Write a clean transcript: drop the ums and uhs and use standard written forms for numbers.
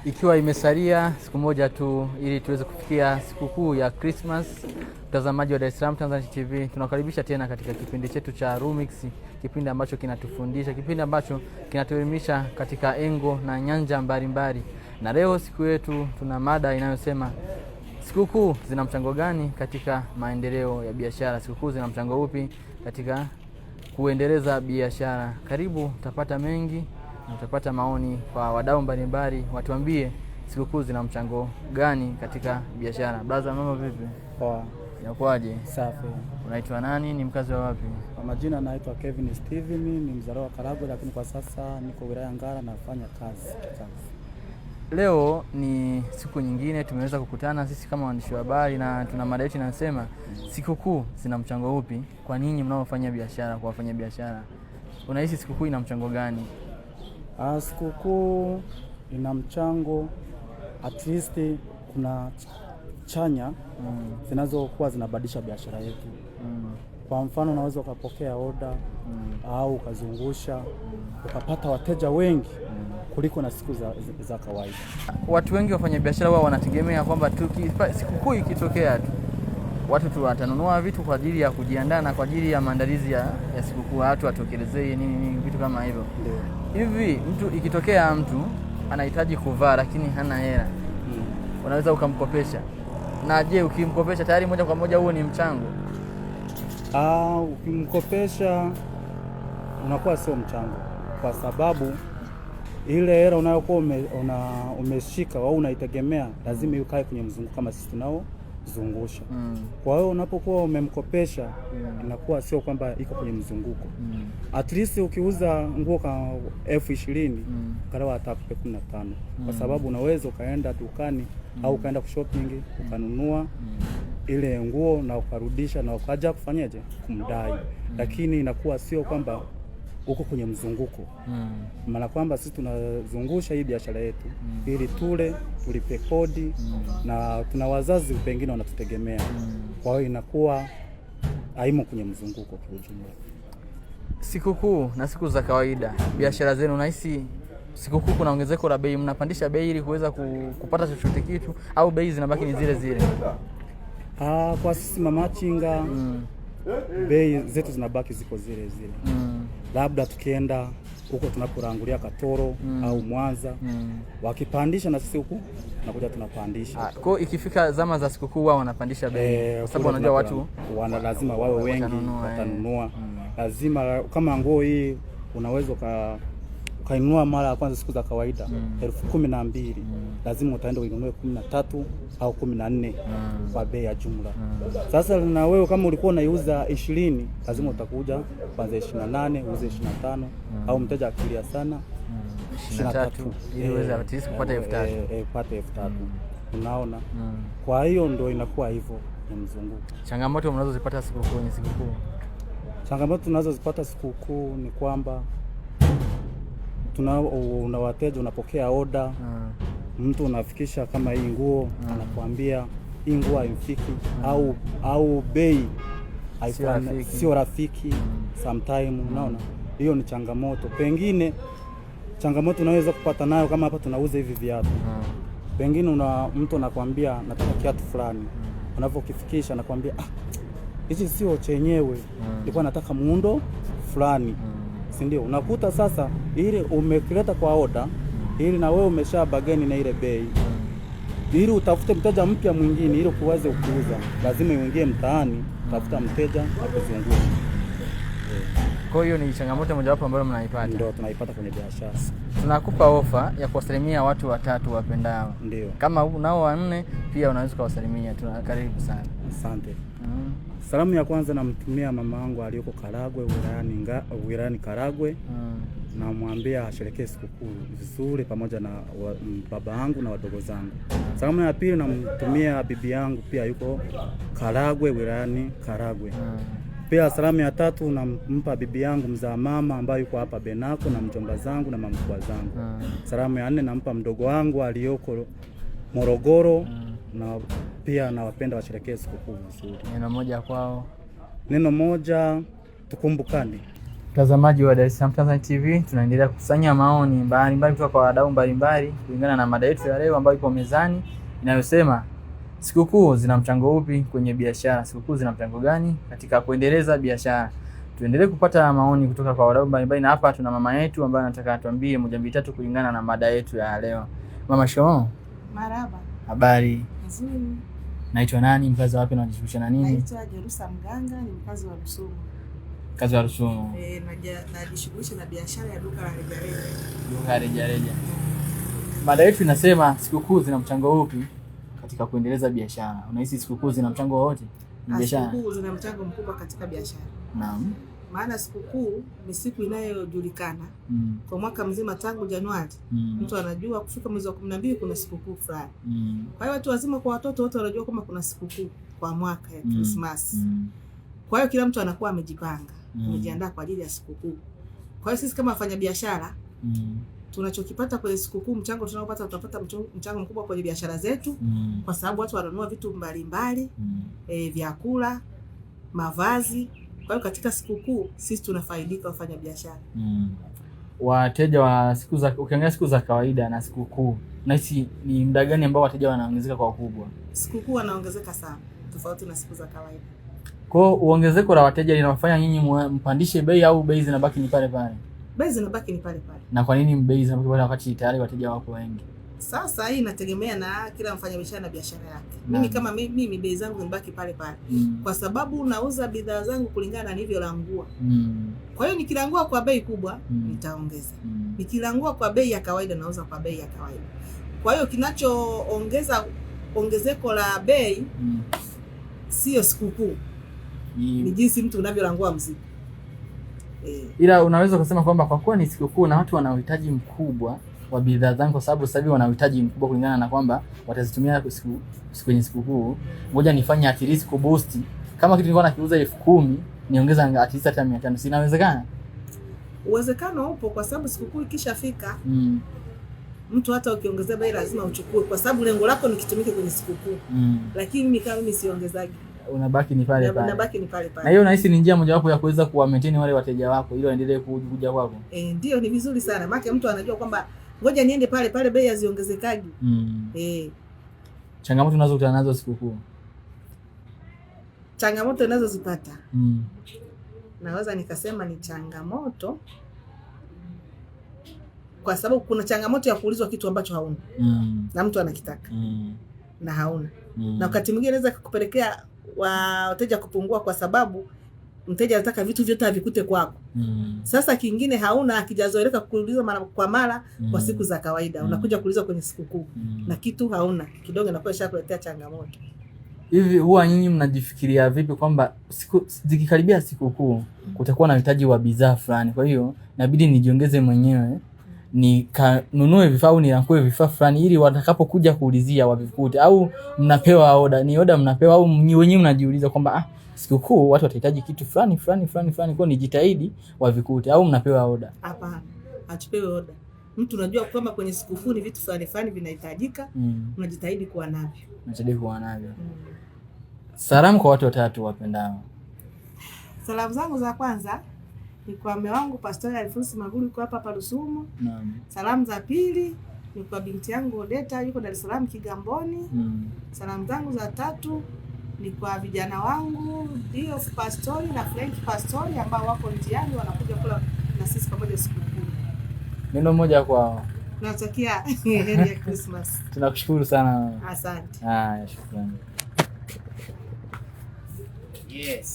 Ikiwa imesalia siku moja tu ili tuweze kufikia sikukuu ya Christmas, mtazamaji wa Dar es Salaam Tanzania TV, tunakaribisha tena katika kipindi chetu cha Rumix, kipindi ambacho kinatufundisha, kipindi ambacho kinatuelimisha katika engo na nyanja mbalimbali. Na leo siku yetu tuna mada inayosema sikukuu zina mchango gani katika maendeleo ya biashara? Sikukuu zina mchango upi katika kuendeleza biashara? Karibu, utapata mengi na utapata maoni kwa wadau mbalimbali, watuambie sikukuu zina mchango gani katika biashara. Brother, mama vipi? Poa. Inakuwaje? Safi. Unaitwa nani? Ni mkazi wa wapi? Kwa majina naitwa Kevin Steven, ni mzaliwa wa Karagwe, lakini kwa sasa niko wilaya Ngara nafanya kazi kazi. Leo ni siku nyingine tumeweza kukutana sisi kama waandishi wa habari na tuna mada yetu inasema sikukuu zina mchango upi kwa ninyi mnaofanya biashara, kwa wafanya biashara. Unahisi sikukuu ina mchango gani? Sikukuu ina mchango at least kuna chanya zinazokuwa zinabadilisha biashara yetu. Kwa mfano unaweza ukapokea oda au ukazungusha ukapata wateja wengi kuliko na siku za kawaida. Watu wengi wafanya biashara wao wanategemea kwamba sikukuu ikitokea tu watu tu watanunua vitu kwa ajili ya kujiandaa na kwa ajili ya maandalizi ya sikukuu, watu watokelezee nini nini, vitu kama hivyo. Hivi mtu ikitokea mtu anahitaji kuvaa lakini hana hela, unaweza ukamkopesha? Na je, ukimkopesha tayari moja kwa moja huo ni mchango? Ukimkopesha unakuwa sio mchango, kwa sababu ile hela unayokuwa umeshika au unaitegemea lazima ikae kwenye mzunguko kama sisi tunaozungusha. Kwa hiyo unapokuwa umemkopesha inakuwa sio kwamba iko kwenye mzunguko. At least ukiuza nguo kwa 20,000 karawa atakupe 15, kwa sababu unaweza ukaenda dukani au ukaenda kushopping ukanunua ile nguo na ukarudisha na ukaja kufanyaje kumdai, lakini inakuwa sio kwamba uko kwenye mzunguko. Maana kwamba sisi tunazungusha hii biashara yetu ili tule, tulipe kodi na tuna wazazi pengine wanatutegemea. Kwa hiyo inakuwa haimo kwenye mzunguko kiujumla. Sikukuu na siku za kawaida biashara zenu, unahisi sikukuu kuna ongezeko la bei? Mnapandisha bei ili kuweza kupata chochote kitu au bei zinabaki ni zile zile? Kwa sisi mamachinga bei zetu zinabaki ziko zile zile. Labda tukienda huko tunaporangulia Katoro au Mwanza wakipandisha na sisi huku nakuja tunapandisha. Kwa ikifika zama za sikukuu wao wanapandisha bei kwa sababu wanajua watu wana lazima wawe wengi watanunua. Lazima kama nguo hii unaweza ukainunua mara ya kwanza siku za kawaida 12,000, lazima utaenda uinunue 13 au 14 kwa bei ya jumla. Sasa na wewe kama ulikuwa unaiuza 20, lazima utakuja kwanza 28 uuze 25, au mteja akilia sana 23 ili uweze at least kupata 3,000. Upate 3,000. Unaona? Kwa hiyo ndio inakuwa hivyo ni mzunguko. Changamoto mnazozipata sikukuu kwenye sikukuu? Changamoto tunazozipata sikukuu ni kwamba una wateja, unapokea oda mtu unafikisha kama hii nguo anakuambia hii nguo haimfiki au bei sio rafiki sometime. Unaona, hiyo ni changamoto. Pengine changamoto unaweza kupata nayo kama hapa tunauza hivi viatu, pengine una mtu anakuambia nataka kiatu fulani, unavyokifikisha anakuambia hichi sio chenyewe, nilikuwa nataka muundo fulani, si ndio? Unakuta sasa ile umekileta kwa oda ili na wewe umesha bageni na ile bei, ili utafute mteja mpya mwingine ili kuweze kuuza, lazima uingie mtaani tafuta mteja akuzungushe. Kwa hiyo ni changamoto mojawapo ambayo mnaipata. Ndio tunaipata kwenye biashara. Tunakupa ofa ya kuwasalimia watu watatu wapendao. Ndio. Kama unao wanne pia unaweza kuwasalimia. Tuna karibu sana. Asante. Salamu ya kwanza namtumia mama wangu aliyoko Karagwe wilayani Karagwe. Namwambia asherekee sikukuu vizuri pamoja na baba yangu na wadogo zangu. Salamu ya pili namtumia bibi yangu pia yuko Karagwe wilayani Karagwe. Pia salamu ya tatu nampa bibi yangu mzaa mama ambaye yuko hapa Benako na mjomba zangu na mamkubwa zangu. Salamu ya nne nampa mdogo wangu aliyoko Morogoro na pia nawapenda washerekee sikukuu vizuri. Neno moja kwao. Neno moja, tukumbukane. Mtazamaji wa Dar es Salaam Tanzania TV, tunaendelea kukusanya maoni mbalimbali kutoka kwa wadau mbalimbali kulingana na mada yetu ya leo ambayo ipo mezani inayosema sikukuu zina mchango upi kwenye biashara? Sikukuu zina mchango gani katika kuendeleza biashara? Tuendelee kupata maoni kutoka kwa wadau mbalimbali, na hapa tuna mama yetu ambaye anataka atuambie moja mbili tatu kulingana na mada yetu ya leo. Mama, shikamoo. Marhaba. Habari? Nzuri. Naitwa nani, mkazi wapi na unajishughulisha na nini? Naitwa Jerusa Mganga, ni mkazi wa Rusumo. Mkazi wa Rusumo. Najishughulisha na biashara ya duka la rejareja. Duka la rejareja. Mada yetu inasema sikukuu zina mchango upi katika kuendeleza biashara? Unahisi sikukuu zina mchango wowote? Biashara. Sikukuu zina mchango mkubwa katika biashara. Naam. Maana sikukuu ni siku inayojulikana kwa mwaka mzima tangu Januari. Mtu anajua kufika mwezi wa 12 kuna sikukuu fulani. Kwa hiyo watu wazima kwa watoto wote wanajua kwamba kuna sikukuu kwa mwaka ya Christmas. Kwa hiyo kila mtu anakuwa amejipanga, amejiandaa kwa ajili ya sikukuu. Kwa hiyo sisi kama wafanyabiashara tunachokipata kwenye sikukuu, mchango tunaopata, tutapata mchango mkubwa kwenye biashara zetu kwa sababu watu wananunua vitu mbalimbali, vyakula, mavazi. Kwa hiyo katika sikukuu sisi tunafaidika wafanya biashara. Wateja wa siku za, ukiangalia siku za kawaida na sikukuu, nahisi ni muda gani ambao wateja wanaongezeka kwa ukubwa? Sikukuu wanaongezeka sana tofauti na siku za kawaida. Kwa hiyo uongezeko la wateja linawafanya nyinyi mpandishe bei au bei zinabaki ni pale pale? Bei zinabaki ni pale pale. Na kwa nini bei zinabaki pale wakati tayari wateja wako wengi? Sasa hii inategemea na kila mfanyabiashara na biashara yake. Mimi kama mimi bei zangu zinabaki pale pale. Kwa sababu nauza bidhaa zangu kulingana na nilivyolangua. Kwa hiyo nikilangua kwa bei kubwa nitaongeza. Nikilangua kwa bei ya kawaida nauza kwa bei ya kawaida. Kwa hiyo kinachoongeza ongezeko la bei sio sikukuu. Ni jinsi mtu unavyolangua mzigo. Ila unaweza kusema kwamba kwa kuwa ni sikukuu na watu wana uhitaji mkubwa wa bidhaa zangu, kwa sababu sasa hivi wana uhitaji mkubwa kulingana na kwamba watazitumia kwenye sikukuu, ngoja nifanye at least kuboost. Kama kitu nilikuwa nakiuza 10,000 niongeza at least hata 500, si inawezekana? Uwezekano upo kwa sababu sikukuu ikishafika mtu hata ukiongezea bei lazima uchukue, kwa sababu lengo lako ni kitumike kwenye sikukuu. Lakini mimi kama mimi siongezaji. Unabaki ni pale pale. Unabaki ni pale pale. Na hiyo unahisi ni njia mojawapo ya kuweza kuwa maintain wale wateja wako ili waendelee kuja kwako? Ndio, ni vizuri sana. Maana mtu anajua kwamba ngoja niende pale pale bei haziongezekaji. Changamoto unazokutana nazo sikukuu? Changamoto ninazozipata. Naweza nikasema ni changamoto kwa sababu kuna changamoto ya kuulizwa kitu ambacho hauna. Na mtu anakitaka. Na hauna. Na wakati mwingine inaweza kukupelekea wateja kupungua kwa sababu mteja anataka vitu vyote avikute kwako. Sasa kingine hauna, akijazoeleka kuuliza mara kwa mara kwa siku za kawaida. Unakuja kuuliza kwenye sikukuu na kitu hauna, kidogo inakuwa ishakuletea changamoto. Hivi huwa nyinyi mnajifikiria vipi kwamba siku zikikaribia sikukuu kutakuwa na uhitaji wa bidhaa fulani, kwa hiyo inabidi nijiongeze mwenyewe nikanunue vifaa au nirakue vifaa fulani ili watakapokuja kuulizia wavikute? Au mnapewa oda? Ni oda mnapewa au wenyewe mnajiuliza kwamba sikukuu watu watahitaji kitu fulani fulani fulani fulani, kwa nijitahidi wavikute? Au mnapewa oda? Hapana, hatupewi oda. Mtu unajua kwamba kwenye sikukuu ni vitu fulani fulani vinahitajika, unajitahidi kuwa navyo. Unajitahidi kuwa navyo. Salamu kwa watu watatu wapendao. Salamu zangu za kwanza ni kwa mume wangu Pastor Alphonse Maguru yuko hapa hapa Rusumo. Naam. Salamu za pili ni kwa binti yangu Odeta yuko Dar es Salaam Kigamboni. Salamu zangu za tatu ni kwa vijana wangu Dio Pastori na Frank Pastori ambao wako njiani wanakuja kula na sisi pamoja sikukuu. Neno moja kwao. Natakia heri ya Christmas. Tunakushukuru sana. Asante. Haya, shukrani. Yes.